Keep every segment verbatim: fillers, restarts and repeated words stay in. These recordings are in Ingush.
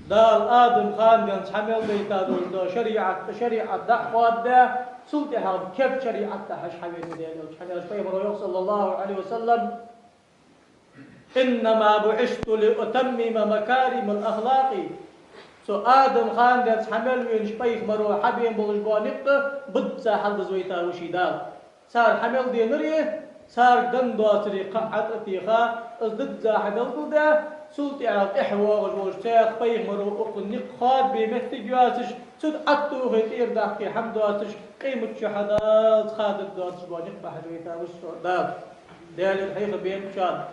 Дала Адама хана денз хьа мел дайта долаш дола шариӀат, шариӀат дӀа а хоаддаь, цул тӀехьагӀа керда шариӀат тӀа хьажа хьавена Даьла Элча. ХӀана аьлча пайхамара йоах, صلى الله عليه وسلم: «إنما بعثت لأتمم مكارم الأخلاق». Со Адама хана денз хьа мел венача пайхамаро хьабена болаш бола никъ бизза хьалдиза вайта ва ший Дала. Цар хьа мел денаре, царга денна доацаре кхы а тӀатеха, из дизза хьабелгалдаь, цул тӀехьагӀа тӀехьа воагӀаш волча цхьаькха пайхамаро укхун никъ хоадабе моттиг йоацаш, цу тӀа Ӏаттохе тӀера даккхе хӀама доацаш, къематди хьадаллалца хададда доацаш бола никъ бахьаш вайта ва со Дала. Даьлера хьехабе ма чӀоагӀа.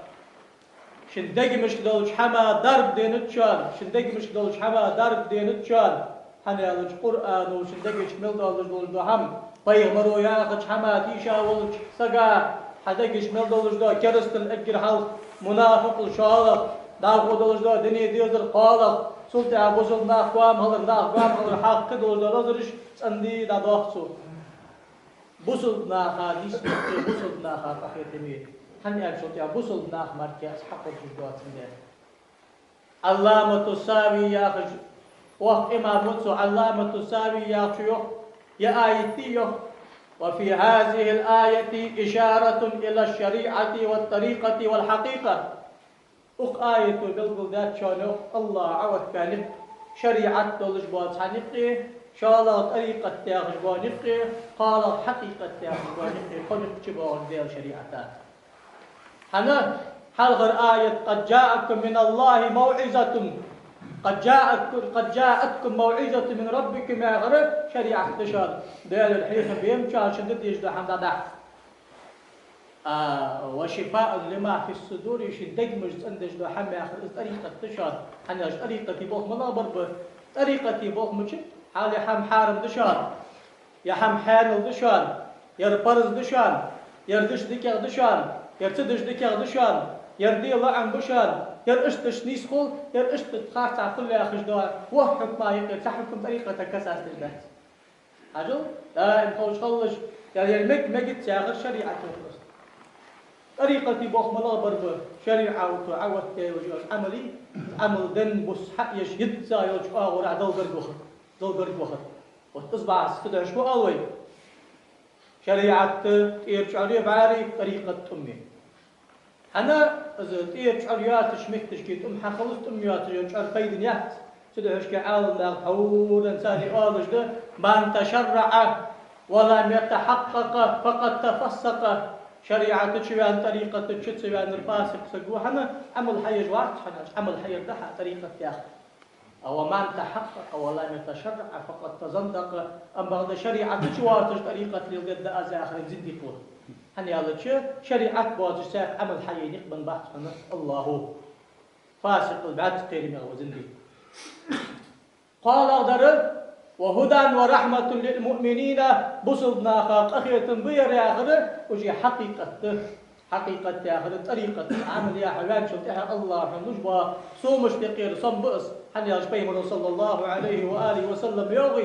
Шун дегашка долча хӀаман дарба денад шоана, шун дегашка долча хӀаман дарба денад шоана. ХӀана аьлча Къуръано шун дегашка мел долаш долаш дола хӀама, пайхамаро яхача хӀаман тийша волча сага, хьа дегашка мел долаш дола керастал эггара хьалха, мунафикъал шоллагӀа, дӀахо долаш дола дуне дезар кхоалагӀа, цул тӀехьагӀа бусалба нах гоама хилар, нах гоама хилар хьакъ долаш дола лазараш цӀенде дӀадоах цо. Бусалба наха нийсбе, бусалба наха къахетаме. ХӀана аьлча цул тӀехьагӀа бусалба нах мара кхы из хьакхочуш доацандаь. Ӏалламату Сави яхаш, воккха имам ва цо, Ӏалламату Сави яхачо йоах, ер аят йоах: «وفي هذه الآية إشارة إلى الشريعة والطريقة والحقيقة». Укх аято белгалдаьд шоана, йоах, АллахӀа Ӏооттабаь никъ, шариӀат долаш бола цхьа никъ, шоллагӀа тӀарикъат яхаш бола никъ, кхоалагӀа хьакъикъат яхаш бола никъ, кхо никъ чубоагӀаш Даьла шариӀата. ХӀана? Хьалхара аят: «قد جاءكم من الله موعظة». «قد جاءكم، قد جاءتكم موعظة من ربكم» яхар шариӀат да шоана, Даьлера хьехабе ма чӀоагӀа шун де дезаш дола хӀама дӀадахьа. А, «وشفاء لما في الصدور», шун дегаш цӀендеш дола хӀама яхар, из тӀарикъат да шоана. ХӀана аьлча тӀарикъата болх малагӀа бар ба? ТӀарикъата болх мича, хьал ер хӀама хьарам да шоана, ер хӀама хьанал да шоана, ер парз да шоана, ер деш дикагӀа да шоана, ер ца деш дикагӀа да шоана, ер де лоӀам ба шоана, ер иштта деш нийса хул, ер иштта харцахьа хул яхаш дола воккха хьукма юкъера цхьа хьукам тӀарикъата касаться деш дац. Хьажал, даим ховш хилалаш, яр яр мег-, мегац яхар шариӀат йоах. ТӀарикъата болх малагӀа бар ба? ШариӀато Ӏооттаяь йола Ӏамал, Ӏамал денна бус хьаеш йицца йолча оагӀорахьа Далла гарга вахар. Далла гарга вахар. Вот из бахьанца цу дешаца ала вай: шариӀат тӀера чӀоагӀа бӀаьри, тӀарикъат тӀум я. ХӀана? Из тӀера чӀоагӀа йоацача метташка тӀум хьахилалца, тӀум йоацаш йола чӀоагӀа пайдана яц. Цу дешаца Ӏаламнаха хьавола царна оалаш да: «من تشرع ولم يتحقق فقد تفسق». ШариӀата чу ваьнна, тӀарикъата чу ца ваьннар фасикъ саг ва. ХӀана? Ӏамал хьаеш вац, хӀана аьлча Ӏамал хьаяр да хьа тӀарикъат яхар. «ومن تحقق ولم يتشرع فقد تزندق». Амма бакъда шариӀата чу воацаш тӀарикъат леладергда аз яхар зиндикъ ва. ХӀана аьлча шариӀат боацаш цхьаькха Ӏамал хьае никъ бенна бац хьона АллахӀо. Фасикъал бӀаьзза кхераме ва зиндикъ. КхоалагӀдар: «وهدى ورحمة للمؤمنين», бусалба наха къахетам ба ер яхар, уже хьакъикъат да. Хьакъикъат яхар тӀарикъат, Ӏамал яхьа ваьнначул тӀехьагӀа АллахӀа хьона луш бола сомаш тӀекхера сом ба из. ХӀана аьлча пайхамара, صلى الله عليه وآله وسلم, йоах: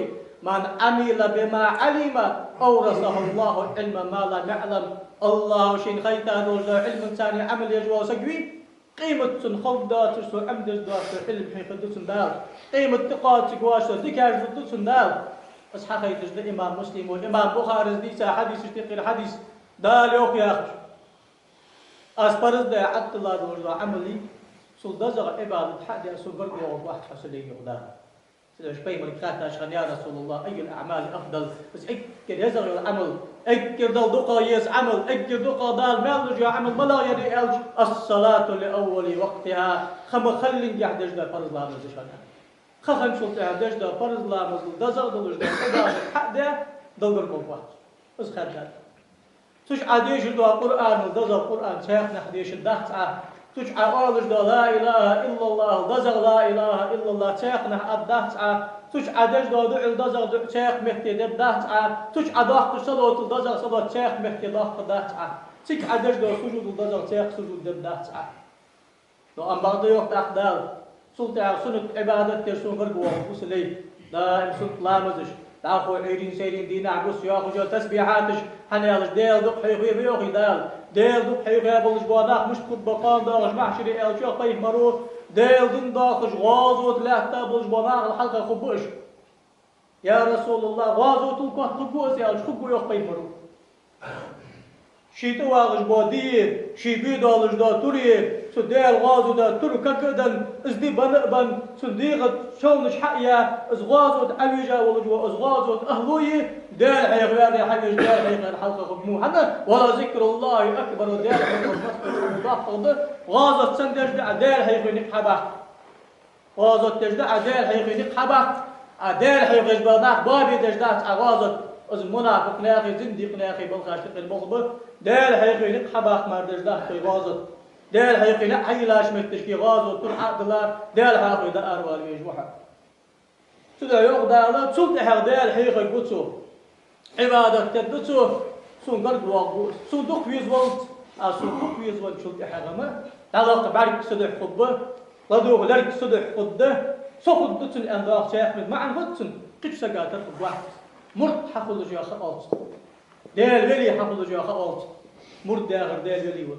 «من عمل بما علم أورثه الله العلم ما لم يعلم». АллахӀа шийна хайта долаш дола Ӏилманца Ӏамал еш вола саг вий, къематди цунна ховргдоацаш, цо Ӏомадеш доацаш Ӏилма хьехаргда цунна Дала. Къематди кхоачаргвоацаш цо дика яздергда цунна Дала. Из хьахайташ да имам Муслимо, имам Бухарес дийца хьадисашта юкъера хьадис, Дала йоах яхаш: «Аз парз даь Ӏаттала долаш дола Ӏамал, цул дезагӀа Ӏибадат хьа а даь, сона гарга воагӀаргвац хьо, са лай», йоах Дала. Цудухьа пайхамарга хаьттача хана: «يا رسول الله، أي الأعمال أفضل؟» Из эггара езагӀа йола Ӏамал, эггара Далла дукхагӀа еза Ӏамал, эггара дукхагӀа Дала маьл луш йола Ӏамал малагӀа я аьлча: «الصلاة لأول وقتها». Ха ма хиллинге деш дола парз ламаз да шоана. Ха хинначул тӀехьагӀа деш дола парз ламазал дезагӀа долаш дола Ӏибадат хьа а даь, Далла гарга воагӀаргвац. Из хаьдда. Цу чу Ӏа дешаш дола Къуръанал дезагӀа Къуръан цхьаькханахьа дешаргдац Ӏа. Цу чу Ӏа оалаш дола لا إله إلا الله-ал дезагӀа لا إله إلا الله цхьаькханахьа аргдац Ӏа. Цу чу Ӏа деш дола дуӀал дезагӀа дуӀа цхьаькха метте дергдац Ӏа. Цу чу Ӏа доаккхаш салотал дезагӀа салот цхьаькха метте доаккхаргдац Ӏа. Цига Ӏа деш дола сужудал дезагӀа цхьаькха сужуд дергдац Ӏа. Но амма бакъда йоах тӀаккха Дала: «Цул тӀехьагӀа суннат Ӏибадат деш сона гарга воагӀаргва са лай». Даим суннат ламазаш, дӀахо Ӏуйрийна-сайрийна дийнахьа гуш йоахаш йола тасбихьаташ, хӀана аьлча Даьла дукха хьехаве ва йоах Дала. Даьла дукха хьехаваь болаш бола нах мишта хургба кхоана доагӀаш махьшаре аьлча, йоах пайхамаро: Даьла дин дохаш гӀазота лаьтта болаш бола нах хьалха хургба уж. «Я РасулаллахӀ, гӀазотал котта хургва из?» — аьлча, «Хургва», — йоах пайхамара. Ший тӀавагӀаш бола ди, ший бе долаш дола тур, цу Даьла гӀазота тур кага а даь, из ди бана а баь, цун дегӀа човнаш хьа а яь, из гӀазота Ӏовежа волаш вола из гӀазота ахӀло а Даьла хьехаваьр хьавеш, Даьла хьехаваьр хьалха хургва. ХӀана? «ولذكر الله أكبر», Даьла хьехар массайолча хӀамах доккхагӀа да, гӀазот сенна деш да Ӏа, Даьла хьехаве никъ хьабаккха. ГӀазот деш да Ӏа, Даьла хьехаве никъ хьабаккха. Ӏа Даьла хьехавеш бола нах боабе деш дац Ӏа гӀазот. Из мунафикъ нахи, зиндикъ нахи балхаш тӀехьа болх ба. Даьла хьехаве никъ хьабаккха мара деш дац хьо гӀазот. Даьла хьехаве никъ хьайиллача моттигашка гӀазота тур хьа а дилла, Даьла хьехаве дӀааравала везаш ва хьо. Цудухьа йоах Дала, цул тӀехьагӀа Даьла хьехаргва цо, Ӏибадат дергда цо, сона гарга воагӀаргва из. Сона дукха везавалац, а сона дукха везавенначул тӀехьагӀа-м дӀалакха бӀарг са духьа хургба, ладувгӀа лерг са духьа хургда, со хургда цунна аьнна доагӀача яхмин маӀан хургда цунна, кхыча сага тара хургвац. Мурд хьахулаш йола ха оал цох. Даьла вели хьахулаш йола ха оал цох. Мурд яхар Даьла вели ва.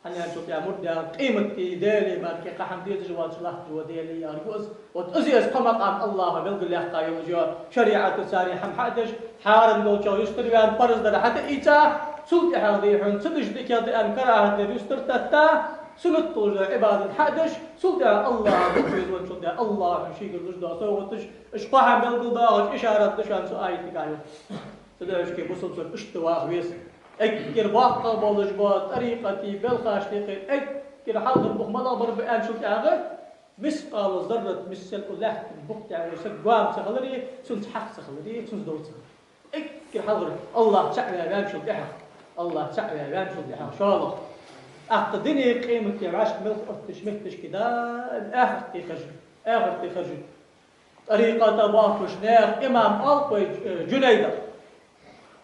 ХӀана аьлча, тӀа мурд яхар къематди Даьла мара кхы хӀама дезаш воацаш латташ вола Даьла яхилга да из. Вот из я из кхо макъам АллахӀа белгалъяьккха йолаш йола шариӀата царна хӀама хьа а деш, хьарам долчох юстара ваьнна, парз дар хьатӀаийца, цул тӀехьагӀа дий хьона, ца деш дикагӀа да аьнна карахӀат дар юстара тетта, суннат долаш дола Ӏибадат хьа а деш, цул тӀехьагӀа АллахӀа дукха везавенначул тӀехьагӀа АллахӀа шийгара луш дола совгӀаташ, уж кхо хӀама белгалдоахаш ишарат да шоана цу аятага йоах. Цудухьа, вежарий, бусалба саг иштта ваха веза. Эггара боккхагӀа болаш бола тӀарикъата белхаш тӀехьа эггара хьалхара бух малагӀа бар ба аьнначул тӀехьагӀа, мискъала заррат миссел укх лаьттан букъ тӀа вола саг гоама ца хилар, цунца хьакха ца хилар, цунца дов ца хилар. Эггара хьалхара АллахӀ цаӀ ваь ваьнначул тӀехьагӀа. АллахӀ цаӀ ваь ваьнначул тӀехьагӀа, шоллагӀа. ТӀаккха дунен, къематди вӀашка мел отташ моттигашка даим ахарте хержа, ахарте хержа. ТӀарикъата бохкаш наьха имам оал-кх вай, э, Джунайдах.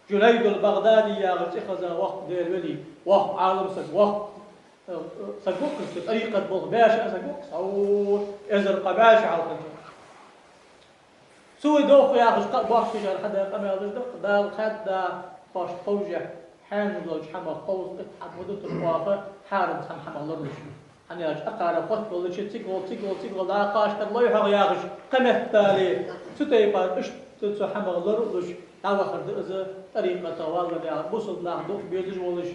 Джунайдул БагӀдади яхаш цӀи хеза воккха Даьла вели, воккха Ӏалам саг, воккха, э, э, саг ва-кх из, тӀарикъат болх беш а саг ва-кх из, о, эзар кхо бӀаь шу хьалха. Цо вай дохк яхаш кхы а бохкаш, шийгара хьадаь къамаьлаш да-кх, Дала хаьдда, хьоашта ховш, хьаьнала долча хӀамах кховзткъа итт хӀама ма дутар оаха, хьарам цхьан хӀамах лоралуш. ХӀана аьлча, акхар хоттавелча, цига гӀолла, цига гӀолла, цига гӀолла дӀакхачийтар лой хьогӀ яхаш, кхаметтел, цу тайпара иштта цу хӀамах лоралуш дӀавахар да из, тӀарикъата валар яхар. Бусалба нах дукха безаш волаш,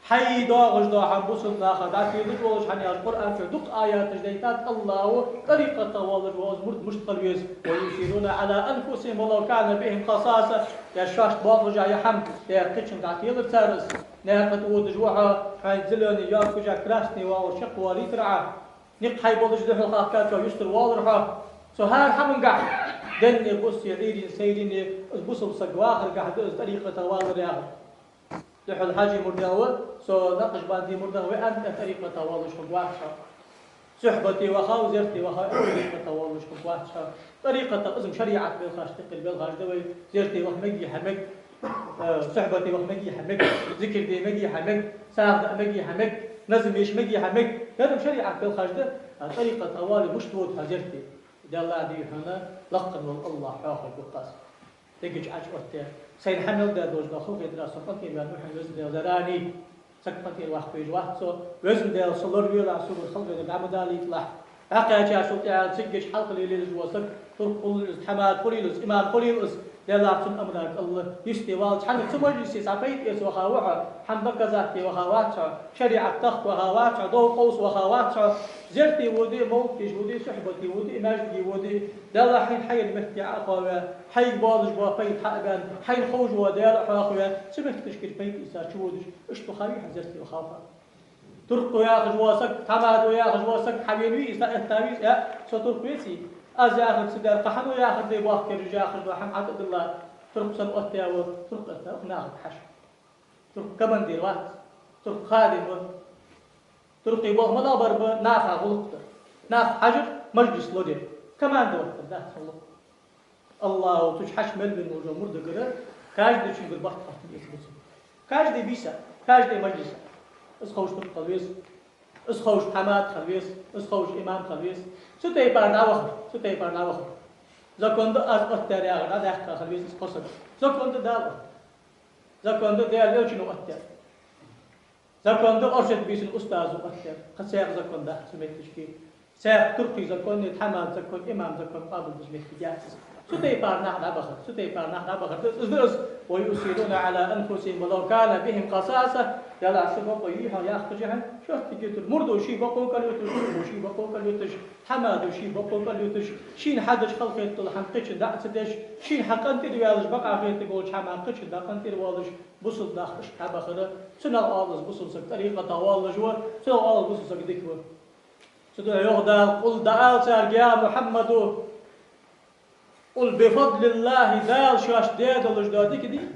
хьай доагӀаш дола хӀама бусалба наха дӀателаш волаш, хӀана аьлча Къуръан чу дукха аяташ дайтад АллахӀа, тӀарикъата волаш вола из мурд мишта хила веза: «ويؤثرون على أنفسهم ولو كان بهم خصاصة». Е шоашта боагӀаш я хӀама, е кхычунга дӀателар цар из. Наькъа тӀа водаш ва хьо, хьайна зеленый йоагӀаш, красный воагӀаш чакхвалийтар Ӏа. Никъ хьай болаш духьал хахкача юстара воалар хьо. Цу хӀара хӀамангахь, денна, бусса, Ӏуйрийна, сайрийна, из бусалба саг вахаргахь да из тӀарикъата валар яхар. Духьал Хьажий мурдагӀа ва, со Накъшбандий мурдагӀа ва аьнна, тӀарикъата волаш хургвац хьо. Сухьбате вахав, зерте вахав, тӀарикъата волаш хургвац хьо. ТӀарикъата, из-м шариӀата белхаш тӀехьа белхаш да вай, зерте ваха мег хьа мег, э, сухьбате ваха мег хьа мег, зикар де мег хьа мег, сагӀа даа мег хьа мег, назам еш мег хьа мег. Ер-м шариӀата белхаш да, а тӀарикъата вале мишта вода хьо зерте? Даьллахьа, дий хьона, лакха вола АллахӀ хьоахавергва-кх из. Дегача Ӏочуоттаяь, сайна хьа мел даь долаш дола халахетарах со къинтӀера ваьннав хьона, Веза Даьла, заррани. Саг къинтӀера ваккха везаш вац со, Веза Даьла, со лоравелахь, согара халахетар дӀа ма далийталахь. ДӀакхаьчачул тӀехьагӀа циггача хьалха лелаеш вола саг, туркх хулийла из, тхьамада хулийла из, имам хулийла из, Даьллахьа, цун амара кӀал йисте валац. ХӀана, цу мажлисе цхьа пайда эца ваха ва хьо, хӀама доказать де ваха вац хьо, шариӀат тахка ваха вац хьо, дов къовса ваха вац хьо. Зерте воде, мовлат деш воде, сухьбате воде, маьждиге воде, Даьллахьа, хьайна хьайна метте Ӏо а кховдаь, хьайга боалаш бола пайда хьа а баьнна, хьайна ховш вола Даьла а хьоахаваь, цу меттигашкара пайда эца чуводаш, иштта вахавий хьо зерте, вахав хьо? Туркх ва яхаш вола саг, тхьамада ва яхаш вола саг хьавена вий из, дӀаэтта вий из, э, со туркх веций? Аз яхар ца даьр, кхы хьан ва яхар, дай бохкараш яхаш дола хӀама Ӏа тӀа дилла, туркх санна оттаяь ва, туркх этта нахага хьажа. Туркх командир вац, туркх хадим ва. Туркхий болх малагӀа бар ба? Наха гӀулакх дар. Нах хьажар, мажлис лорадар. Командовать дар дац цун гӀулакх. АллахӀа цу чу хьачу мел вена волча мурдагара, каждыйчунгара барт хаттар эца беза. Каждый бийса, каждый мажлиса. Из ховш туркх хила веза, из ховш тхьамада хила веза, из ховш имам хила веза. Цу тайпара дӀавахар, цу тайпара дӀавахар. Закон да аз оттадаьр яхар дӀадаьккха хила веза из кхо саг. Закон да Дала оттадаьр. Закон да Даьла Элчано оттадаьр. Закон да оршот бийсан устазо оттадаьр. Кхы цхьаккха закон дац цу меттигашка. Цхьа туркхий закон, тхьамада закон, имама закон къоабалдеш моттиг яц из. Цу тайпара нах дӀабахар, цу тайпара нах дӀабахар да из, из да из: «ويؤثرون على أنفسهم ولو كان بهم خصاصة». Даьллахь, са бокъо я хьона, яхача хана, шорттига йитар, мурдо ший бокъо кӀал юташ, мурдо ший бокъо кӀал юташ, тхьамадо ший бокъо кӀал юташ, шийна хьадеш хала хеташ дола хӀама кхычунна дӀа а ца деш, шийна хьакъантӀера ваьлча бакъахьа хеташ волча хӀамах кхычунна дӀакъантӀера воалаш, бусалба нах иштта дӀабахар. Цунах оал из бусалба саг тӀарикъатах воаллаш ва, цунах оал из бусалба саг дика ва. Цудухьа йоах Дала: «قل», дӀаала царга, я Мухьаммад, «قل بفضل الله», Дала шоашта даь долаш дола дика дий,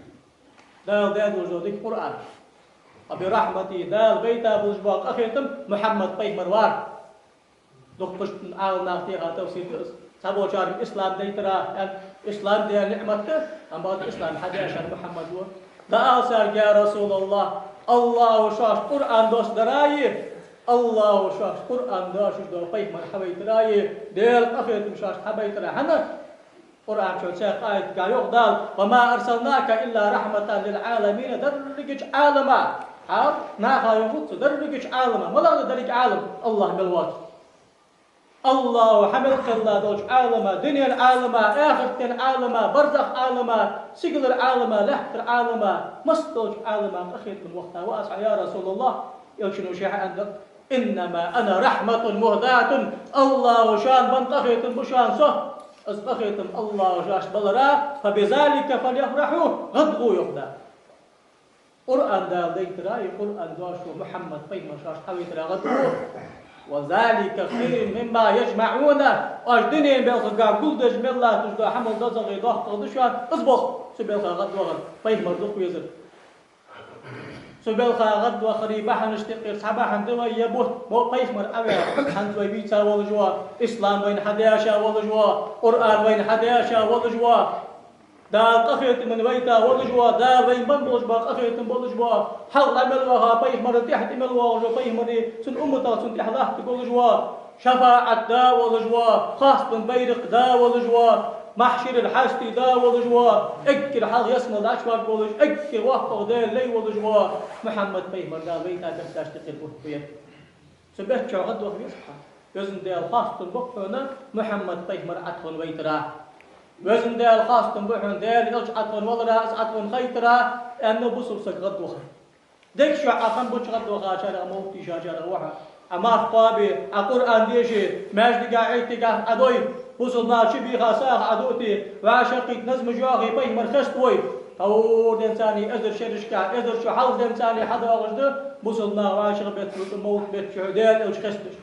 Дала даь долаш дола дика Къуръан, «وبرحمته», Дала вайта болаш бола къахетам Мухьаммад пайхамар вар. Дуккхача Ӏаламнаха техад тафсир да из. Цхьаболчар ислам дайтар, аьнна, ислам Даьла ниӀмат да, амма бакъда ислам хьадеш вар Мухьаммад ва. ДӀаала царга, я РасулаллахӀ, АллахӀа шоашта Къуръан доссадари, АллахӀа шоашта Къуръан доссаш дола пайхамар хьавайтари, Даьла къахетам шоашта хьабайтари. ХӀана? Къуръан чу цхьан аятагахь йоах Дала: «وما أرسلناك إلا رحمة للعالمين», дерригача Ӏалама. Хьал наха йоах цо, дерригача Ӏалама. МалагӀа да деррига Ӏалам? АллахӀ мел воацар. АллахӀа хьа мел кхелла долча Ӏалама, дунен Ӏалама, ахартен Ӏалама, барзах Ӏалама, сигалара Ӏалама, лаьттара Ӏалама, массадолча Ӏалама къахетам вахийта ва Аз хьа, я РасулаллахӀ. Элчано ший хьааьннад: «إنما أنا رحمة مهداة», АллахӀа шоана бенна къахетам ба шоана со. Из къахетам АллахӀа шоашта балара, «فبذلك فليفرحوا», гӀадгӀо, йоах Дала. Къуръан Дала дайтари, Къуръан доссаш вола Мухьаммад пайхамар шоашта хьавайтари гӀадгӀо. «وذلك خير مما يجمعون». Оаш дунен балхагахь гулдеш мел латташ дола хӀамал дезагӀа, доккхагӀа да шоана из болх, цу балха гӀадвахар, пайхамар дукха везар. Цу балха гӀадвахара бахьанашта юкъера цхьа бахьан да вай, е бутт, мо пайхамар Ӏоваьлча, хӀанз вай бийца волаш ва, ислам вайна хьадеша волаш ва, Къуръан вайна хьадеша волаш ва, Дала къахетамах вайта волаш ва, Дала вайна бенна болаш бола къахетам болаш ва, хьалха мел ваха пайхамара тӀехьа тӀа мел воагӀаш ва, пайхамари цун умматах цун тӀехьа латташ волаш ва, шафаӀат да волаш ва, харцдола байракх да волаш ва, махьшарал хьасти да волаш ва, эггара хьалха ялсмале дӀачуваргволаш, эггара воккхагӀа Даьла лай волаш ва, Мухьаммад пайхамар Дала вайта бехкташта юкъера бутт ба ер. Цу бетта чу гӀадваха веза хьо. Везан Даьла, харцдола ба хьона Мухьаммад пайхамар Ӏа тхона вайтара. Везан Даьла, харцдола ба хьона Даьла элча Ӏа тхона валара, из Ӏа тхона хайтара, аьнна, бусалба саг гӀадвахар. Дег чу Ӏа хам буча гӀадвахачарех, мовлат дийшачарех ва хьо. Ӏа марха кхоабе, Ӏа Къуръан деше, маьждигах, Ӏитикаф Ӏа дой, бусалба наха чубийха сагӀа Ӏа дуте, вӀашагӀкхийтта назмаш йоахе, пайхамар хеставой. Тхьовра денз царна эзар шерашка, эзар шу хьалха денз царна хьадоагӀаш да бусалба наха вӀашагӀбетта, мовлат бетта чу Даьла элча хесташ.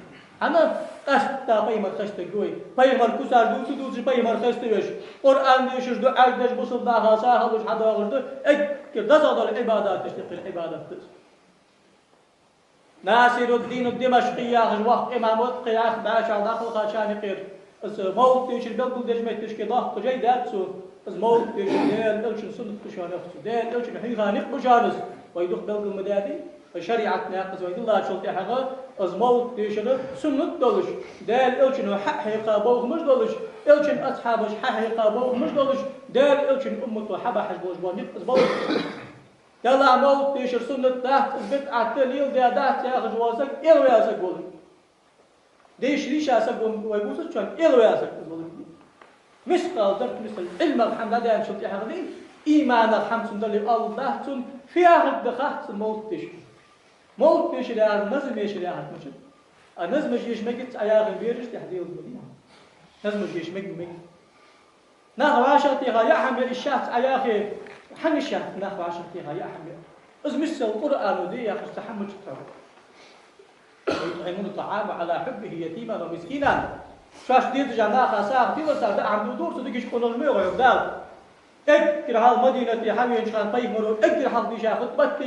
ХӀана? Къаьстта пайхамар хеставергва вай. Пайхамара куцаш дувца-дувцаш пайхамар хеставеш, Къуръан дешаш, дуӀаш деш, бусалба наха сагӀа луш хьадоагӀаш да эггара дезагӀа дола Ӏибадаташта юкъера Ӏибадат да из. Насируддин ад-Димашкъи яхаш воккха имам ва, кхы яхаш бӀаьшах дӀакхелхачарна юкъера. Из мовлат дешар белгалдеча метташка доккха жай даьд цо. Из мовлат дешар Даьла элчан суннат да шоана, йоах цо. Даьла элчано хьийха никъ ба шоана из. Вай дукха белгал ма даьдий? ШариӀата наькъа из вай диллачул тӀехьагӀа, из мовлат дешар суннат долаш, Даьла элчано хьахьекха бохамаш долаш, элчан асхьабаша хьахьекха бохамаш долаш, Даьла элчан уммато хьабахьаш болаш бола никъ из болаш. Делахь мовлат дешар суннат дац, из бидӀат да, леладаь дац яхаш вола саг, элаваь саг волаш. Дешар дийша саг ва вай бусалба чу, элаваь саг из волаш. Мискъал зарра мисал Ӏилмах хӀама дӀадаьнначул тӀехьагӀа, иманах хӀама цунна дале, Аллахь цунна фу яхар да хац цунна мовлат дешар. Мовлат дешар яхар назам ешар яхар мичад? А назмаш еша мегац Ӏа яхе, бераш тӀехьа делаш ма дий. Назмаш еша мег-, мег. Нах вӀашагӀтеха яа хӀама я из шац Ӏа яхе, хӀана шац нах вӀашагӀтеха яа хӀама я? Из миссел Къуръано де яхаш цхьа хӀама мичад хьога? «ويطعمون الطعام على حبه يتيما ومسكينا». Шоашта дезача наха сагӀа тилла цар даа хӀама дувцар, цу дикача къонахчун мегӀо йоах Дала. Эггара хьалха Мадинате хьавенача хана пайхамаро эггара хьалха дийша хутбат да,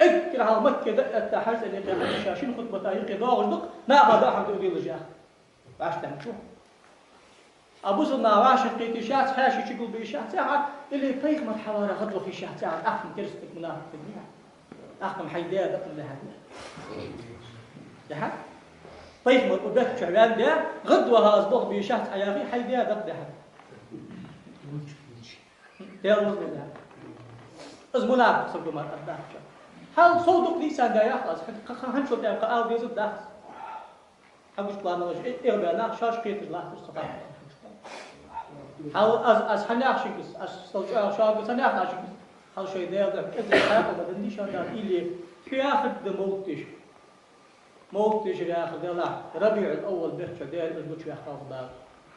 эггара хьалха Макке дӀаэтта хьажцӀен юкъе хьадийша шин хутбата юкъе доагӀаш да-кх наха даа хӀама дувца дезаш яхар. ВӀаштӀехьа чу. А бусалба нах вӀашагӀкхета йиш яц, хьаьша чугулбе йиш яц яхар, или пайхамар хьавара гӀадваха йиш яц яхар, ахкам керастаг, мунафикъ да яхар. Ахкам хьай даь дакъа лехьа. Яхар? Пайхамар укх бетта чу ваьнна даь, гӀадваха аз болх бе йиш яц Ӏа яхе, хьай даь дакъа лехьа. Даьла вазло лехьа. Из мунафикъ саг ва мара аргдац. Хьал сов дукха дийцан да яхар аз, хьа-, хьа-, хьанчул тӀехьа кхы ала дезаргдац. Хьагуча ламалаш э-, эгӀбаь нах шоаш кхеташ латташ ца хаттар. Хьал аз, аз хьанех шугас, аз стал чӀоагӀа шугас хьанех шугас. Хьал шоай Даьла духьа кӀезига хьакъал ма дандий шоана Дала, или хьоахарг да мовлат дешар. Мовлат дешар яхар делахь, РабиӀул-аввал бетта чу Даьла уж гучаваьккхав Дала.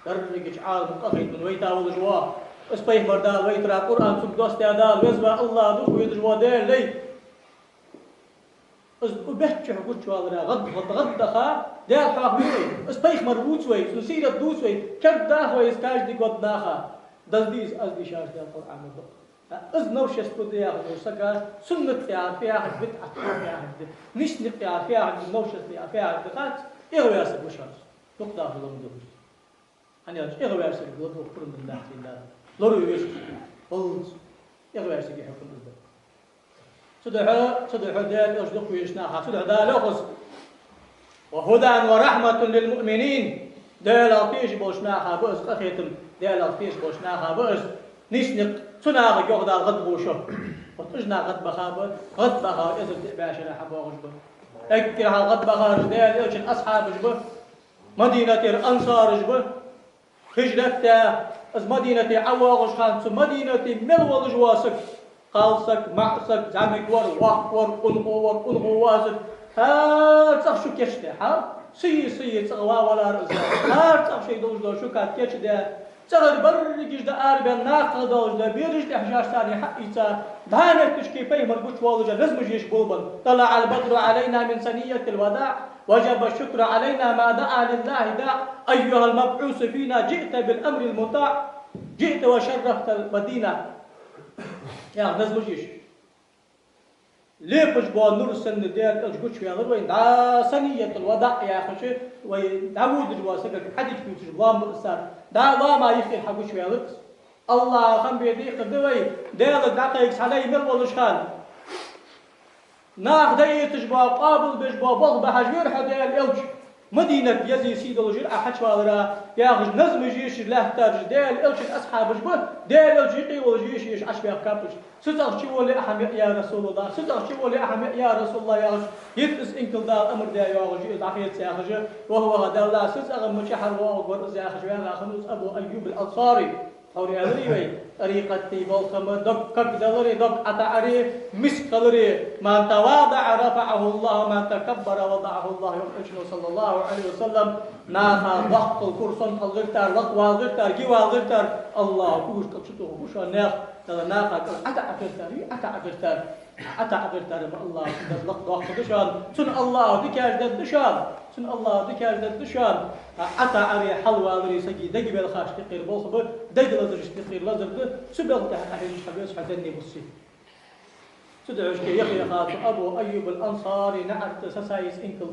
Дерригача Ӏаламо къахетам бе вайта волаш ва. Из пайхамар Дала вайтар, Къуръан цунга доссадаь Дала, веза ва АллахӀ, дукха везаш ва Даьла лай. Из укх бетта чу гучавалара гӀад-, гӀад-, гӀаддаха, Даьла хьоахаве вай. Из пайхамар вувц вай, цун сират дувц вай, кертдаха вай из каждый год наха. Даздий из, аз дийшача Даьла Къуръано дукха. Из новшество да яхаш волча сага суннат яхар фу яхилга да, бидӀат яхар фу яхилга да, нийсаникъ яхар фу яхилга да, новшество яхар фу яхилга да хац, эгӀаваьр саг ва шоана. Дукха даха лоам да уж. ХӀана аьлча эгӀаваьр сага ладувгӀа пурам да нахцийна Дала. Лораве веза. Баллалца эгӀаваьр сага хьукам из да. Цудухьа, цудухьа Даьла элча дукха везача наха, цудухьа Дала йоах из: «وهدى ورحمة للمؤمنين». Даьлах тешаш болча наха ба из къахетам, Даьлах тешаш болча наха ба из нийсаникъ, цу нахага йоах Дала гӀадбуш. Вот уж нах гӀадбаха ба, гӀадбаха эзар диъ бӀаь шера хьабоагӀаш ба. Эггара хьалха гӀадбахараш Даьла элчан асхьабаш ба, Мадинатера ансараш ба. Хижрат даь, из Мадинате ӀовоагӀача хана цу Мадинате мел волаш вола саг, кхалсаг, маӀсаг, зӀамига вар, воккха вар, унахо вар, унахо воацар, хӀара цӀагӀа шу кийчдаь, хӀа? Сий, сий, цӀагӀа ва валар из, хӀара цӀагӀа шоай долаш дола шу кад кийчдаь, цӀагӀара берригаш да арабаьнна, накхал долаш да, бераш тӀехьа шоаш царна хьаийца, дӀа моттигашка пайхамар гучавоалаш, назмаш еш болабенна: «طلع البدر علينا من ثنيات الوداع، وجب الشكر علينا ما دعا لله داع، أيها المبعوث فينا جئت بالأمر المطاع، جئت وشرفت المدينة». Яха назмаш еш. Лепаш бола нур санна Даьла элча гучаваьлар вайна, дӀа саниятул вадаӀ яхаш, вай дӀаводаш вола сагага хьадича дувцаш лоам ба из цар. ДӀа лоама юххера хьагучаваьлар из. АллахӀа хам бе декхар да вай, Даьлага дӀакхайка цхьа лай мел волаш хана. Наха дӀаэцаш бола, къоабалбеш бола болх бахьаш вера хьо, Даьла элча. Мадинат еза сий долаш яр Ӏа хьачувалара, яхаш, назмаш еш латтараш Даьла элчан асхьабаш ба, Даьла элча юкъе волаш еш, еш Ӏочубаьхкаб уж. Цу цӀагӀа чуволале а хьа меа, я РасулаллахӀ, цу цӀагӀа чуволале а хьа меа, я РасулаллахӀ, яхаш, йита из инкал Дала амар даь йоагӀаш я из, дӀахеца яхаш, ваха-ваха Даьла, цу цӀагӀа ма чӀехьара воагӀаргвар из, яхаш, ваьнна хиннав из Абу Айюб ал-Ансари. Хьо аьлар вай, тӀарикъата болх ма, дог кагдаларе, дог ӀотаӀаре, миска хиларе: «من تواضع رفعه الله، ومن تكبر وضعه الله», йоах Элчано, саллаллахӀу Ӏалайхи ва саллам. Наха доккхал, кура сонтал гӀертар, лакхвала гӀертар, гивала гӀертар, АллахӀа кугаш кӀал чутохаргва шоана наьха, Дала наха кӀал ӀотаӀа гӀертар, ӀотаӀа гӀертар. ӀотаӀа гӀертар ма АллахӀа, цун лакха доккха да шоана, цунна АллахӀа дикаш дергда шоана, цунна АллахӀа дикаш дергда шоана. ӀотаӀаре, хьалваларе сага дегабелхашта юкъера болх ба, дегалазарашта юкъера лазар да, цу белха тӀа хьахьежача хьавеза хьо денна бусси. Цудухьа-кх яха-яха цу Абу Айюб ал-Ансари наӀарга сацай из инкал.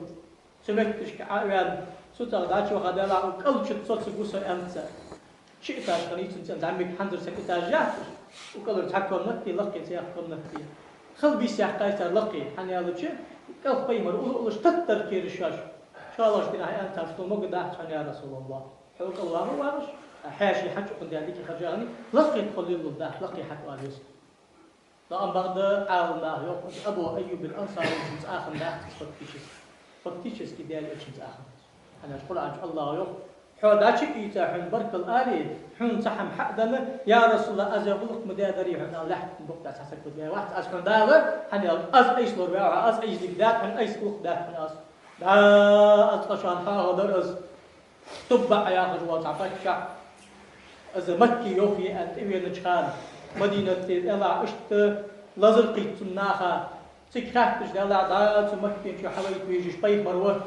Цу моттигашка Ӏо а ваьнна, цу цӀагӀа дӀачуваха, Даьла, укх кӀалча соцаргва со, аьннад цар. Ши этаж хиннай цун цӀен, зӀамига хӀанзарча сага этаж яц уж. Укх кӀалара цхьа комнат я, лакхе цхьа комнат я. Хала бийса яьккхай цар лакхе, хӀана аьлча, кӀалха пайхамар уллув уллаш таттар кхераш шоаш. ШоллагӀча дийнахьа аьннад цар: «Шоана могаргдац хьона, я РасулаллахӀ, хьо укх кӀал вагӀа а вагӀаш, хьаьший хьачуукъандаь дика хержа хиннай, лакхе тхо лелалургдац, лакхе хьатӀавала веза». Даим бакъда Ӏаламнаха йоах, Абу Айюб ал-Ансарий цӀа хиннадац фактически. Фактически Даьла Элчан цӀа хиннад. ХӀана аьлча Къуръан чу АллахӀа йоах: «Хьо дӀачу а ийца, хьона баркал аре, хьона цхьа хӀама хьадаьнна, я РасулаллахӀ, аз ер гӀулакх ма даьдарий хьона, лаьттан букъ тӀа цхьа саг ма ваьгӀа вац аз хьона дагӀар, хӀана аьлча аз айса лораваьгӀа, аз айса дика даьд хьона, айса гӀулакх даьд хьона аз. ДӀа аз цкъа шоана хьоахадар аз». ТуббаӀ яхаш вола цхьа паччахь, из Макка йохае аьнна тӀавенача хана, Мадинате, Даьла, иштта лазар кхийтта цунна наха. Цига хаьттача, Даьла, дӀа цу Маккан чу хьавайта везаш пайхамар ва.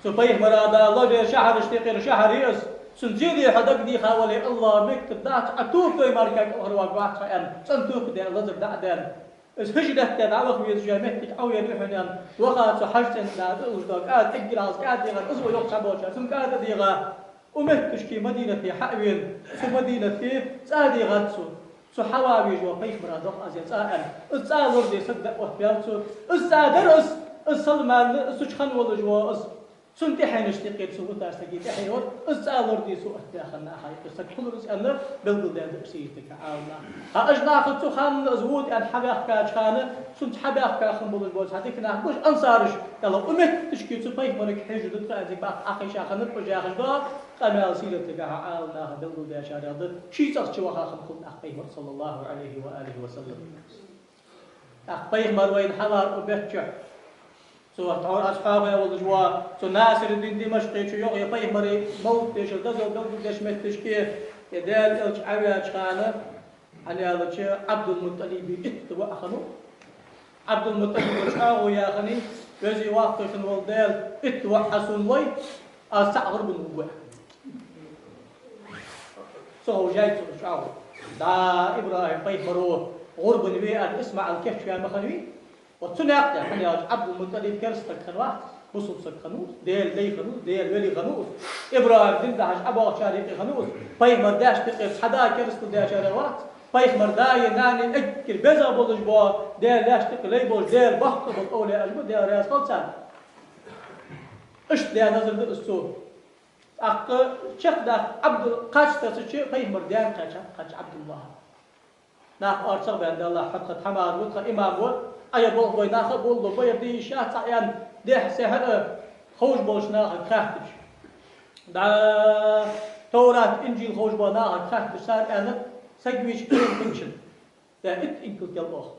Цу пайхамара Дала лораваь шахьарашта юкъера шахьар я из. Цун зере хьо дагадехавале, АллахӀа меккат дац, Ӏа тоба дой мара кӀалхарваргвац хьо, аьнна, цӀена тоба даь, лазар дӀа а даьнна. Из хӀижрат даь дӀаваха везаш йола моттиг Ӏовена я хьона, аьнна, вахар цу хьажцӀен да, да уж да, кӀада, эггара хьалха кӀада дегӀар из ва йоах цхьаболчар, цунна кӀада дегӀа. Укх моттигашка Мадинате хьа а вена, цу Мадинате цӀа дегӀад цо. Цу хьаваь везаш вола пайхамара доах аз ер цӀа, аьнна. Из цӀа лораде саг дӀаоттаваьв цо. Из цӀа дар из, из Салман, из цу чу хинна волаш вола из. Цун тӀехьенашта юкъера цу вуташ сага тӀехье вар, из цӀа лораде цо атта баьха наха юкъера саг хулар из аьнна, белгалдаьд уж сийртага Ӏаламнаха. Ха, уж нах цу хана из вута аьнна хьабаьхкача хана, цунца хьабаьхка хинна болаш бола цхьа дика нах ба уж ансараш, Даьла, укх метташка цу пайхамарга хьежаш да тха аьнна цига баха Ӏохайша хиннаб уж яхаш да, къамаьл сийртага Ӏаламнаха белгалдаьчарех да, ший цӀагӀа чу ваха хинна хул тӀаккха пайхамар, صلى الله عليه وآله وسلم. ТӀаккха пайхамар вайна хьалхара укх бетта чу, цу тхьовра асхьабех волаш вола, цу Насируддин Димашкъечо йоах, ер пайхамара мовлат дешар дозал белгалдеш метташка, ер Даьла элча Ӏоваьча хана, хӀана аьлча Ӏабдул-МутӀалиба итт воӀ хиннав. Ӏабдул-МутӀалиба чӀоагӀо яханай, веза-воккха хинна вола Даьла, итт воӀ Ӏа сона лой, аз цаӀ гӀурбана вугаргва. Цу ховш яй цо чӀоагӀо. ДӀа ИбрахӀим пайхамаро гӀурбана ве аьнна ИсмаӀал кийчваь ма хиннавий? Вот цу наькъа тӀа, хӀана аьлча Ӏабдул-МутӀалиб керста саг хиннавац, бусалба саг хиннав из, Даьла лай хиннав из, Даьла вели хиннав из. ИбрахӀима дин дахьаш ӀобоагӀачарех хиннав из. Пайхамара даьшта юкъера цхьа да керастал даьчарех вац. Пайхамара даи нанеи эггара беза болаш бола, Даьла даьшта юкъе лай болаш, Даьла боккха бола овлияаш ба, Даьла раьза хилва царна. Иштта даь назар да из цо. ТӀаккха чакхдаккха Ӏабдул-, кхаж тасача пайхамара даьна кхаьчад, кхаж Ӏабдуллахьа. Нах орцагӀбаьнна, Даьллахь, хьо тха тхьамада ва, тха имам ва, Ӏа ер болх бой наха а болалу, бой ер де йиш яц Ӏа аьнна, дехьа-сехьа а, ховш болча нахага хаьттача. ДӀа Товрат, Инжил ховш болча нахага хаьттача, цар аьннад, саг вийча кхерам хинначунна. Даь итт инкал кел оаха.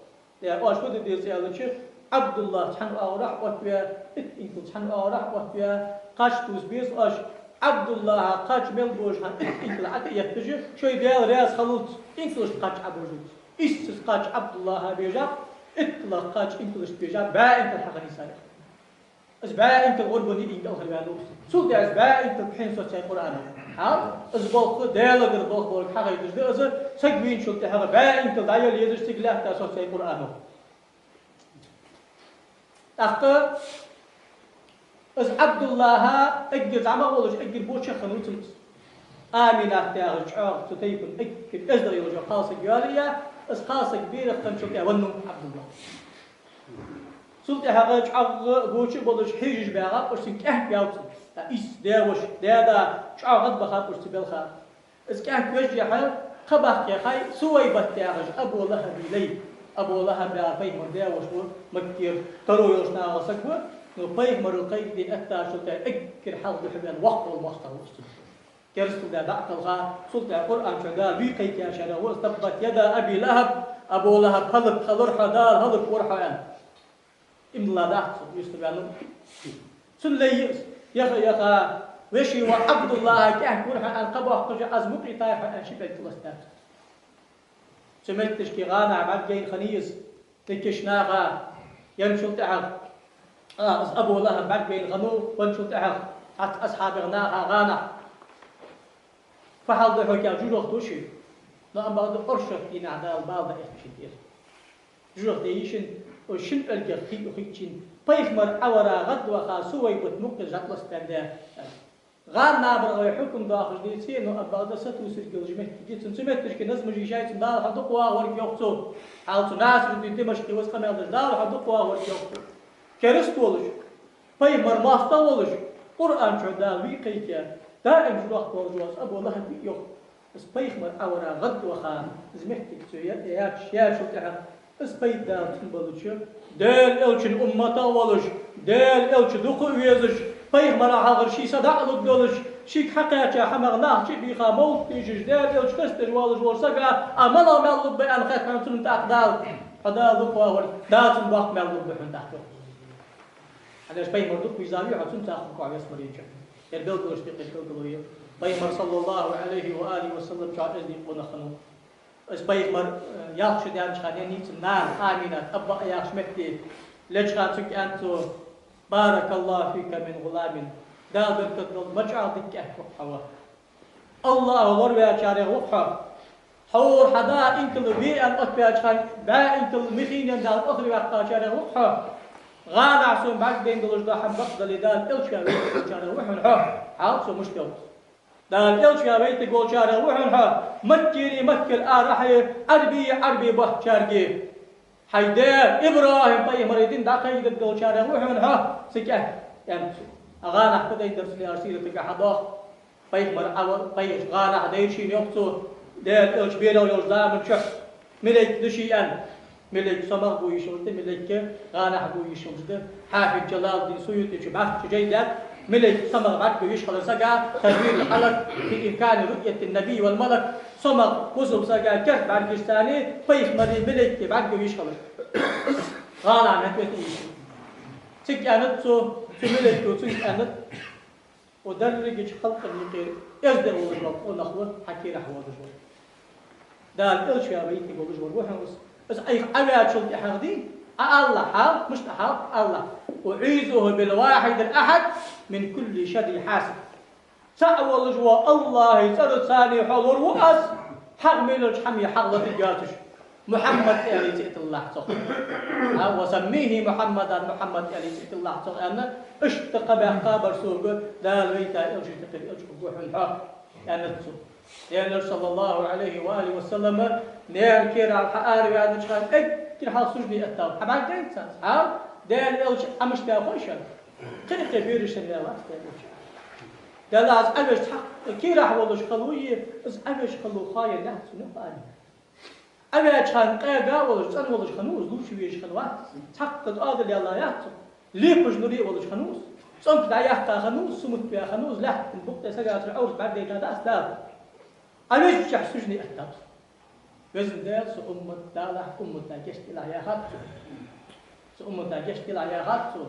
Даь оаш фу де деза аьлча, Ӏабдуллахь цхьан оагӀорахьа оттаве, итт инкал цхьан оагӀорахьа оттаве, кхаж тувса беза оаш, Ӏабдуллахьа кхаж мел болаш хьа итт инкал ӀотӀаетташ, шоай Даьла раьза хилалца инкалашта кхаж Ӏобожалца. Ийс кхаж Ӏабдуллахьа бежаб, итталагӀа кхаж инкалашта бежаб, бӀаь инкал хьахиннай царех. Из бӀаь инкал гӀурбана инкал хила ваьннав из. Цул тӀехьа из бӀаь инкал кхийна соцаяьй Къуръано. Хьал, из болх Даьлагара болх болга хьахайташ да из, саг вийначул тӀехьагӀа бӀаь инкал дӀаяла езаш цига лаьтта соцаяьй Къуръано. ТӀаккха из Ӏабдуллахьа эггара зӀамагӀа волаш, эггара боча хиннав цунца. Аминат яхаш чӀоагӀа цу тайпан эггара эздагӀа йолаш йола кхалсаг йоалаяь, из кхалсаг берах хинначул тӀехьа веннав Ӏабдуллахь. Цул тӀехьагӀа чӀоагӀа боча а болаш хьежаш багӀа, уж цунга кӀаьнк ваьв цунна. Ӏа ийс даь-воша, даь-да чӀоагӀа гӀадбаха уж цу балха. Из кӀаьнк веш яхьа, кхаъ баккха яхай, Сувайбат яхаш Абу ЛахӀаба лай. Абу ЛахӀаб яхар пайхамара даь-воша ва, Маккера таро йолча нахах саг ва, но пайхамарал кхайкаде эттачул тӀехьа эггара хьалха духьалбаьнна воккха вола моастагӀа ва из цунна. Керастал даь дӀа а кхелха, цул тӀехьа Къуръан чу Дала вий кхайкаяьчарех ва из: «تبت يدا أبي لهب», Абу ЛахӀаб хӀалакхилар хьо, Дала хӀалаквор хьо аьнна. Иман дилла дац цо, юстарваьннав. Цунна лай я из, яха-яха, веший воӀ Ӏабдуллахьа кӀаьнк вар хьо аьнна кхаъ боаккхаш, аз мукъа йитай хьо аьнна, ши пӀелг лостадаьд цо. Цу метташка гӀанахьа бӀаргагайна хиннай из, дикача наха, енначул тӀехьагӀа, а, из Абу ЛахӀаб бӀаргагайна хиннав, венначул тӀехьагӀа, цхьацца асхьабех наха гӀанахьа. Фу хьал да хьога аьнна, жожагӀате я ший. Но амма бакъда оршот дийнахьа Дала бала дӀаэттача тӀера. ЖожагӀате я ший, шин пӀелгех хий а ховча, пайхамар Ӏовара гӀадваха Сувайбат мукъа йиса жӀат лостадаьннад. ГӀан набарах вай хьукам доахаш деце, но амма бакъда сатувсаргйолаш моттиг я цун. Цу метташка назмаш йийшай цунна, Дала хьо дукха вагӀаргйоах цо. Хьал цу Насируддин Димашкъи ва из къамаьл деш, Дала хьо дукха вагӀаргйоах цо. Кераста волаш, пайхамара моастагӀа волаш, Къуръан чу Дала вий кхайкаяь, даим журахка волаш вола из Абу ЛахӀаб вий йоах. Из пайхамар Ӏовара гӀадваха, из моттиг цо я-, яьча-, яьчул тӀехьагӀа, из пайда Дала цунна балача, Даьла элчан умматах волаш, Даьла элча дукха а везаш, пайхамара хьалхара ший са дӀа а лургдолаш, шийга хьакхаьча хӀамах нах чу а бийха, мовлат дешаш, Даьла элча керастадеш воаллаш волча сага, Ӏа малагӀа маьл лургба аьнна хаьттад хьона цунна тӀаккха Дала. Хьо Дала дукха вагӀаргва, Дала цунна боккха маьл лургба хьона тӀаккха. Хьанаш пайхамар дукха везавий хьо, цунца хургва хьо ялсмален чу. Ер белгалошта юкъера белгало я. Пайхамар, صلى الله عليه وآله وسلم, чӀоагӀа эздий къонах хиннав. Из пайхамар, э, ялх шу даьннача хана, нийсса наха Аминат, Абба яхача метте леча хана цунга аьннад цо: «بارك الله فيك من غلام». Дала беркат долда, ма чӀоагӀа дика кӀаьнк ва хьо. АллахӀа лораваьчарех ва хьо. Хьо хьа да инкал ве аьнна оттаваьча хана, бӀаь инкал ма хиннавий аьнна Дала охьаваьккхачарех ва хьо. ГӀанахьа сона бӀаргадайна долаш дола хӀама бакъдале Дала элча ваь вайтаргволчарех ва хьона хьо. Хьал цо мишта йоах. Дала элча ваь вайтаргволчарех ва хьона хьо. Маккереи Маккал арахьеи, Ӏарбеи Ӏарбий боацачаргеи. Хьай даь ИбрахӀим пайхамара дин дӀакхайкадаргдолчарех ва хьона хьо, са кӀаьнк, аьннад цо. ГӀанахь кхы дайна дар цу лаьрхӀа сирата тӀа хьадоагӀа. Пайхамар Ӏа ва, пайхамар гӀанахь дайра шийна, йоах цо, Даьла элча берал йолча заман чухь малейк да ший аьнна. Малейк сомагӀа го йиш йолаш да, малейк гӀанахь го йиш йолаш да. Хьафиз Джалалуддин Суютийс баьхкача жайна тӀа малейк сомагӀа бӀаргагу йиш хилар сага, تزويد الحلق بإمكان رؤية النبي والملك. СомагӀа бусалба сага керта бӀаргагуш царна пайхамара, малейка бӀаргагу йиш хилар. ГӀанахь меттавайта йиш. Цига аьннад цо, цу малейко цунга аьннад: «Укх дерригача халкъа юкъе эздел долаш вола къонах ва хьа кийрахь воалаш вар. Дала элча ваь вайтаргволаш вар ва хьона из. Из Ӏайха Ӏаваьчул тӀехьагӀа дий, Ӏа алалахь хьал, мишта хьал, алалахь: أعيذه بالواحد الأحد من كل شر حاسد. ЦаӀ волаш вола АллахӀа цӀерца хьалур ва аз, хьагӀ мел йолча хӀамах хьагӀ латаргйоацаш. Мухьаммад аьле цӀи тиллалахь цох. А, وسميه محمدا, Мухьаммад аьле цӀи тиллалахь цох», аьнна, иштта кхаъ баьккха бар сога, Дала вайта элча тӀакхийра элча хургва хьона хьо, аьннад цо. Даьла элча, صلى الله عليه وآله وسلم, наьна кийрахьа хьаараваьннача хана эггара хьалха сужуде эттав. Хьа бӀаргадайнад цо из? Хьа, Даьла элча Ӏа мишта ва хой шоана? Кхы а кхы бераш санна вац Даьла элча. Даьла, из Ӏавеш цхьаккха кийрахь волаш хала вий, из Ӏавеш хала ва хой яхац цунна, йоах Аминас. Ӏаваьча хана къегаш волаш, цӀена волаш хиннав из, лувча везаш хиннавац. Цхьаккха тӀоадал яьлла яц цун. Лепаш луре волаш хиннав из. ЦӀенка дӀаяккха хиннав из, сумат ваь хиннав из, лаьттан букъ тӀа сагацара Ӏоврат бӀаргадайта дац Дала. Ӏавеча хана сужуде эттав из. Везан Даьла, са уммат далахь, уммата гешт делахь яхад цо. Са уммата гешт делахь яхад цо.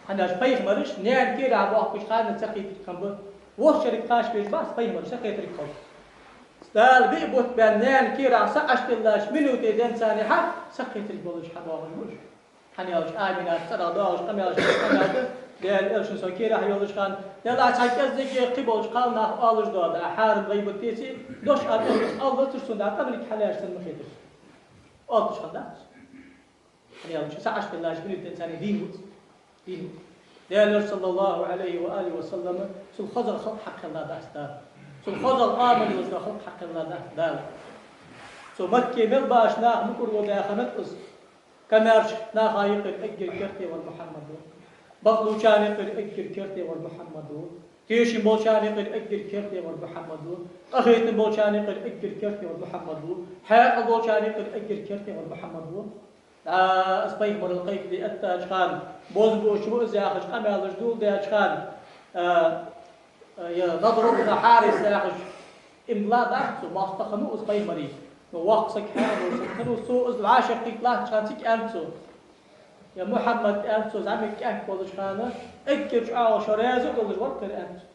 ХӀана аьлча пайхамараш наьна кийрахь боахкача хана ца кхийтарг хиннаб. Вокх шерага кхача безаш бац пайхамараш, ца кхетарг хиннаб. Дала биъ бутт баьнна наьна кийрахь са Ӏочутиллача минуте денз царна хьа ца кхетарг болаш хьадоагӀаш ба уж. ХӀана аьлча Аминас цӀерагӀа доагӀаш къамаьл да, къамаьл да: Даьла элчан со кийрахь йолаш хана, Даьла, цхьа кӀеззига кхы болча кхалнаха оалаш дола, хьарам гӀийбат деций, дош а тӀехьа аллацар сона, дӀа къамарг хьалаьцар санна ма хетар. Оалаш хиннадац. ХӀана аьлча са Ӏочутиллача минуте денз царна дийна вац. Дийна вац. Даьла элча, صلى الله عليه وآله وسلم, цул хозагӀа халкъ хьакхелла дац Дала. Цул хозагӀа амал йолаш дола халкъ хьакхелла дац Дала. Цу Макке мел баьча наха мукӀарло баь хиннад из. Камаьршача наха юкъера эггара керте вар Мухьаммад ва. Бакълувчарна юкъера эггара керте вар Мухьаммад ва. Тешам болчарна юкъера эггара керте вар Мухьаммад ва. Къахетам болчарна юкъера эггара керте вар Мухьаммад ва. Хьаькъал долчарна юкъера эггара керте вар Мухьаммад ва. ДӀа из пайхамарал кхайкаде эттача хана, бозбуунча ва из яхаш къамаьлаш доладаьча хана, а, а, е Надр ибн Хьарис яхаш, иман дилла дац цо, моастагӀа хиннав из пайхамара. Но воккха саг, хьаькъал дола саг хиннав, цо из вӀашагӀкхийтта латтача хана цига аьннад цо: «Я Мухьаммад, — аьннад цо, — зӀамига кӀаьнк волча хана эггара чӀоагӀа шо раьза долаш вар-кх ер», — аьннад цо.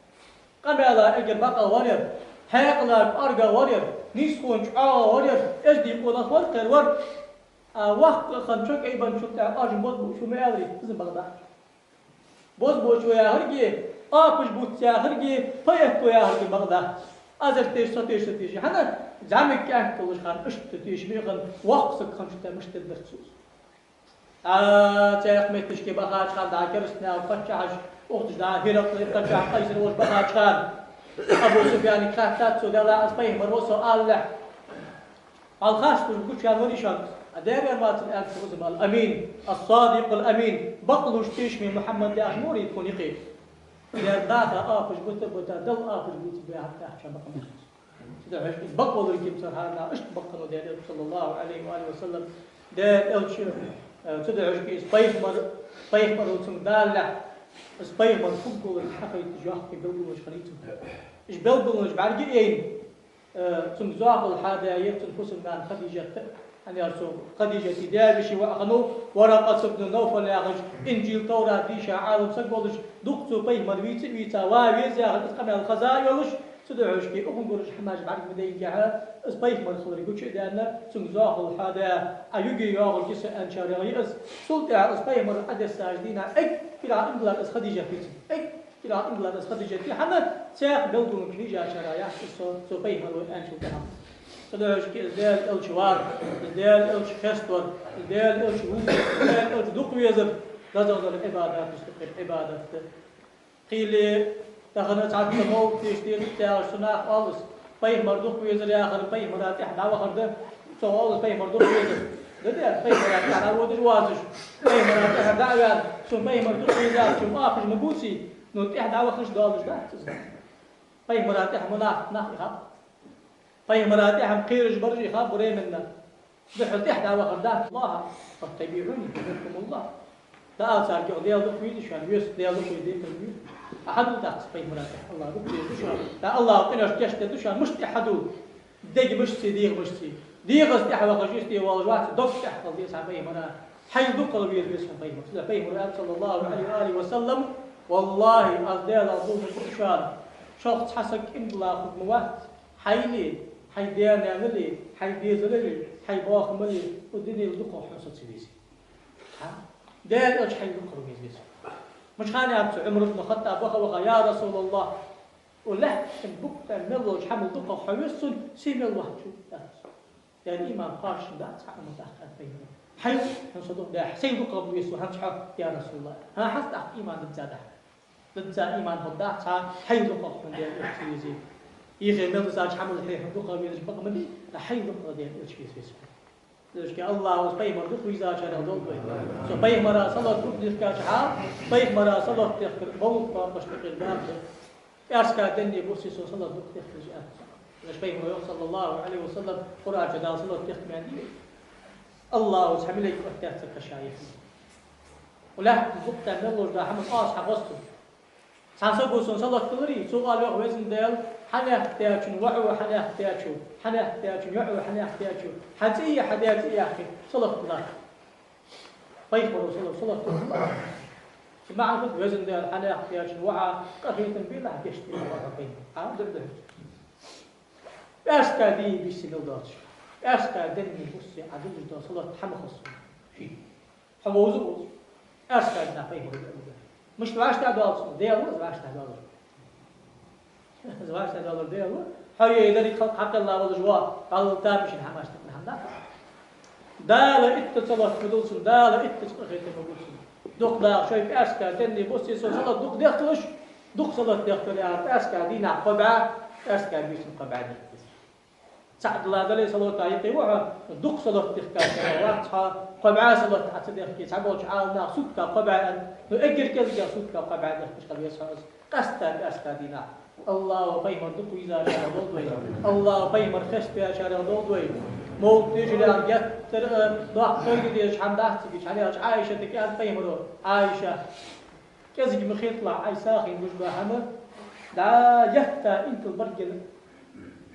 Къамаьла эггара бакъал вар ер, хьаькъала кӀоарга вар ер, нийсхо чӀоагӀа вар ер, эздий къонах вар-кх ер, вар. А воккха хинна чо кӀайбенначул тӀехьагӀа оаш бозбуунча ва ма аьларий, из-м бакъ дац. Бозбуунча ва яхилга, оапаш бувц яхилга, поэт ва яхилга бакъ дац. Аз ер теша, со теша, со теша. ХӀана? ЗӀамига кӀаьнк волча хана иштта тешаме хинна, воккха саг хинначул тӀехьагӀа мишта дергдар цо из. ДӀа цхьан метташка бахача хана, дӀа керастанаьха паччахьаш, укхаза дӀа ХӀиракъла паччахь Къайсар волча бахача хана, Абу Суфьянага хаьттад цо: «Даьла, из пайхамар ва со алалехь, хьалхашка гучаваьнна варий шоана?» «А, дера, ваьнна вацар, — аьннад цо, — из-м ал-Амин, ас-Садикъул Амин, бакълувш, тешаме Мухьаммад яхаш ма варий тхона юкъе?» Дера, наха оапаш бита а бита, Далла оапаш бувца баьхаб тӀаккха бакъ ма яц. Цудухьа из бакъ волга кемсар хьарна, иштта бакъ хиннав Даьла элча, صلى الله عليه وآله وسلم. Даьла элча, э, цудухьа из пайхамар, пайхамар ва цунга далалехь, из пайхамар фуд волга хьахайташ йоккхий белгалонаш хиннай цунга. Уж белгалонаш бӀарга а яйна, э, цунга зоахалол хьадаь яр цун хӀусамнана Хадижат. ХӀана аьлча цу Хадижата даь-веший воӀ хиннав Варакъат ибн Навфал яхаш, Инжил, Товрат дийша Ӏалам саг волаш, дукха цо пайхамар вийца а вийца, ва веза яхаш, из къамаьл хеза а йолаш, цудухьа укхун гуржа хӀамаш бӀарга ма дайннехьа, из пайхамар хилар гуча а даьнна, цунга зоахалол хьадаь, Ӏа юге йоагӀар киса аьнначарех я из. Цул тӀехьагӀа из пайхамар Ӏодессача дийнахьа эггара Ӏа иман диллар из Хадижат ва цунна. Эггара Ӏа иман диллар из Хадижат я, хӀана, цох белгалонаш хьийжачарех яц из, цо, цо пайхамар ва аьнначул тӀехьагӀа. Цудухьа из Даьла элча вар, из Даьла элча хеставар, из Даьла элча вувцар, из Даьла элча дукха везар, дезагӀа дола Ӏибадаташта юкъера Ӏибадат да. Кхы а тахан цхьацца мовлат деш деза тӀехьа цу наха оалаш, пайхамар дукха везар яхар пайхамара тӀехьа дӀавахар да, цо оалаш пайхамар дукха везар. Да, да, пайхамара тӀехьа дӀаводаш вацаш, пайхамара тӀехьа дӀа а ваьнна, цунна пайхамар дукха везар, цунна оапаш ма бувций. Ну, тӀехьа дӀавахаш долаш дац из. Пайхамара тӀехьа мунафикъ нах ихаб. Пайхамара тӀехьа кхераш бараш ихаб временно. Духхьал тӀехьа дӀавахар дац. Аллахӏа: «فاتبعوني يحببكم الله». Да ала царга: «Даьла дукха веза шоана, веза, Даьла дукха веза, декхар веза». А хьадувла тӀаккха пайхамара тӀехьа: «Аллахӏ дукха веза шоана». Да Аллахӏа къинош гешт дергда шоана, мишта тӀехьа хьадувла? Дега мишта, дегӀа мишта. ДегӀаца тӀехьа вахаш йисте волаш вац, дог тӀехьа хила деза хьа пайхамара. Хьайна дукхагӀа веза веза хьона пайхамар. Цудухьа пайхамара аьлар, саллаллахӀу Ӏалайхи ва саллам: «ВаллахӀи, аз Даьлах дув буъ шоана, шох цхьа саг иман дилла хург ма вац, хьайли, хьай даь-наьнали, хьай дезалали, хьай бохамали, укх дунен дукхагӀа хьона со ца везе». Даьла элча хьайна дукхагӀа веза веза. Мишта хана аьлар цо, Ӏумар ибн Хаттаб ваха-ваха: «Я РасулаллахӀ, укх лаьттан букъ тӀа мел долча хӀамал дукхагӀа хьо веза сона, се мел вац шун?» — аьлар цо. Даьла иман кхоачаш дац хьа, Ӏумар, тӀаккха, аьлар пайхамара. Хьай, хьона со дукха даьхьа, сайна дукхагӀа ма веза со хӀанз хьо, я РасулаллахӀ. ХӀанз тӀаккха иман дизза дахьа. Дизза иман хургдац хьа, хьайна дукхагӀа хьона Даьла элча ца везе. Ихе мел дизача хӀамал хье хьона дукхагӀа везаш бакъ ма бий, хьайна дукхагӀа Даьла элча веза веза хьона. Деррига Аллахӏа, Пайхамар дукха везачарех долда вай. Цу Пайхамара салот дукха дехкача хьа, Пайхамара салот дехкар мовлид кхоабаш тӀехкхир баьб. ПӀаьраска денна, буссе сона салот дукха дехкараш аьнна. Наш Пайхамара йоах, саллаллахӀу Ӏалайхи ва саллам, Къуръан чу Дала салот дехка ма аьннадий. Аллахӏа цхьа малейк оттадаьд царга каша яхаш. Укх лаьттан букъ тӀа мел долаш дола хӀама аз хьагӀоз цунна. Цхьан саго сона салот дилларий, цо аьлар йоах: «Везан Даьла, хьанехк даьчун воӀо, хьанехк даьчо, хьанехк даьчун йоӀо, хьанехк даьчо, хьа цӀи а, хьа даь цӀи а яьккхе, салот дилла». Пайхамара салот, салот дилла. Цун маӀан фуд: «Везан Даьла, хьанехк даьчун воӀа къахетам белахь, гешт делахь хьо, Пайхамар». Хьа, дир да. ПӀаьраска дийнахьа, буссе мел доацаш, пӀаьраска денна, буссе Ӏа диллаш дола салот хьа ма хоза сона. Ший. Хьо вовза а вовзаш, пӀаьраска дийнахьа Пайхамара дуӀа ма даьд. Мишта вӀаштӀехьадоал цунна? Даьла ва из вӀаштӀехьадоалар. Из вӀаштӀехьадоалар Даьла ва. Хьо е деррига халкъ хьакхелла волаш ва, гӀалгӀай тамашийна хӀамаш тӀехьа хӀама дац. Дала итт салот ма дилла цунна, Дала иттача къахетам ма бу цунна. Дукха даха шоай пӀаьраска денна, буссе сона салот дукха дехкалаш, дукха салот дехкале, пӀаьраска дийнахьа кхо бӀаь, пӀаьраска бийсан кхо бӀаь дехка деза. ЦаӀ дилла дале, салота юкъе ва хьо, дукха салот дехкача вац хьо, кхо бӀаь салот Ӏа ца дехке, цхьаболча Ӏаламнаха сутка кхо бӀаь аьнна, ну, эггара кӀезигагӀа сутка кхо бӀаь дехкаш хила веза хьо из. Къаьстта пӀаьраска дийнахьа. Аллахӏа Пайхамар дукха везачарех долда вай. Аллахӏа Пайхамар хеставаьчарех долда вай. Мовлид дешар геттара, э, доккха кулг дезаш хӀама дац цига, хӀана аьлча Ӏайшатага аьннад Пайхамара: «Ӏайша, кӀезига ма хеталахь Ӏа сагӀийна гуш дола хӀама, дӀа лаьтта интал баргал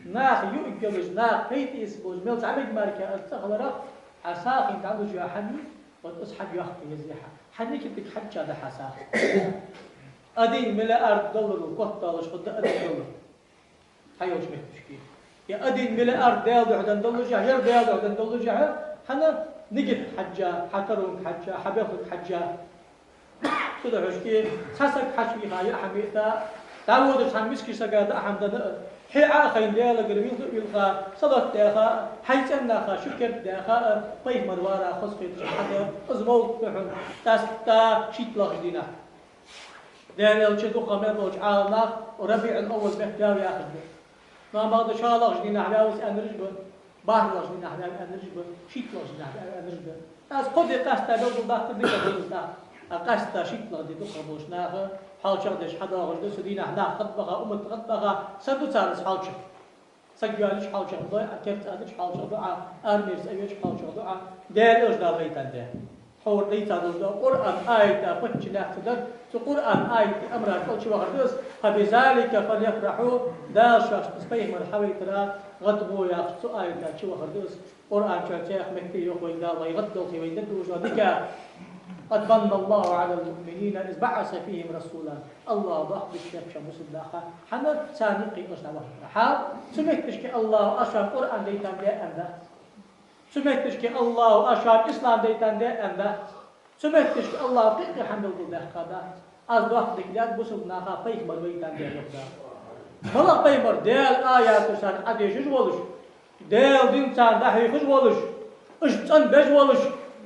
наха юаргйолаш, наха пайда эца болаш мел зӀамига мара аз цӀа хиларах, Ӏа сагӀийна дӀалуш йола хӀама, вот из хьога йоккха еза хьа. Хьа никитага хьежжа да хьа сагӀа. Один миллиард доллар котдоалаш хургда, один доллар. Хьа йолча метташка. Е один миллиард Даьла духьа денна доллашехь, ер Даьла духьа денна доллашехь, хьа нигат хьежжа, хьа коронка хьежжа, хьа белхалг хьежжа». Цудухьа шоашка цхьа саг хьачувийха яа хӀама йита, дӀаводача цхьан мискача сага даа хӀама дана а, хье Ӏа а хайна, Даьлагара вилха а вилха, салот даьха а, хьай цӀен наха ши керда даьха а, Пайхамар вар хоза хеташ хьада, из мовлид да хьона, къаьстта шийтталагӀча дийнахьа. Даьла элча дукха мел болча Ӏаламнаха РабиӀул-аввал бетта ваьв яхаш ба. Амма бакъда шоллагӀча дийнахьа ваьв из аьннараш ба, бархӀлагӀча дийнахьа ваьв аьннараш ба, шийтталагӀча дийнахьа ваьв аьннараш ба. Аз кхо ди къаьстта белгалдаккха дика хул из тӀаккха. А къаьстта шийтталагӀа ди дукхагӀа болча наха хьоалчагӀ деш хьадоагӀаш да, цу дийнахьа нах хатӀабаха, уммат хатӀабаха, сенна ду цар из хьоалчагӀ? Саг йоалаеш хьоалчагӀ ду Ӏа, керда цӀа деш хьоалчагӀ ду Ӏа, армерца Ӏовеча хьоалчагӀ ду Ӏа, Даьла элча Дала вайтандаь. Хьо вар дийца долаш да Къуръан аята паччахьалкхе дар, цу Къуръан аята амра кӀал чувахар да из: «فبذلك فليفرحوا», Дала шоашта из Пайхамар хьавайтара гӀадгӀо яхаш цу аята чувахар да из. Къуръан чу цхьа метте йоах вайна Дала, вай гӀаддолхе вайна дергдолаш дола дика: «قد من الله على المؤمنين إذ بعث فيهم رسولا». Аллахӏа доккха дика даьд ший бусалба наха, хӀана, царна юкъе элча дӀавахийтара. Хьа, цу метташка Аллахӏа шоана Къуръан дайтандаь аьнна дац. Цу метташка Аллахӏа шоана ислам дайтандаь аьнна дац. Цу метташка Аллахӏа кхы а кхы хӀама белгалдаьккха дац. Аз доккха дика даьд бусалба наха Пайхамар вайтандаь, йоах Дала. МалагӀа Пайхамар? Даьла аяташ царна Ӏодешаш волаш, Даьла дин царна дӀахьехаш волаш, уж цӀенбеш волаш,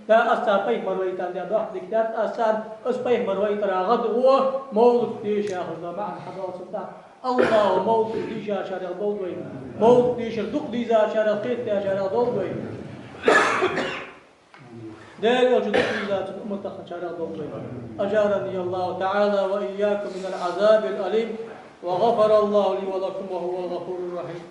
да, аз царна Пайхамар вайтандаь, доккха дика даьд аз царна, из Пайхамар вайтара гӀадгӀо, мовлид деша яхаш дола маӀан хьадоал цунна тӀаккха. Аллахӏа мовлид дешачарех долда вай, мовлид дешар дукха дийзачарех, кхетадечарех долда вай. Даьла Элчано духьал диллача умматах хиннарах долда вай. أجارني الله تعالى وإياكم من العذاب الأليم، وغفر الله لي ولكم، وهو الغفور الرحيم.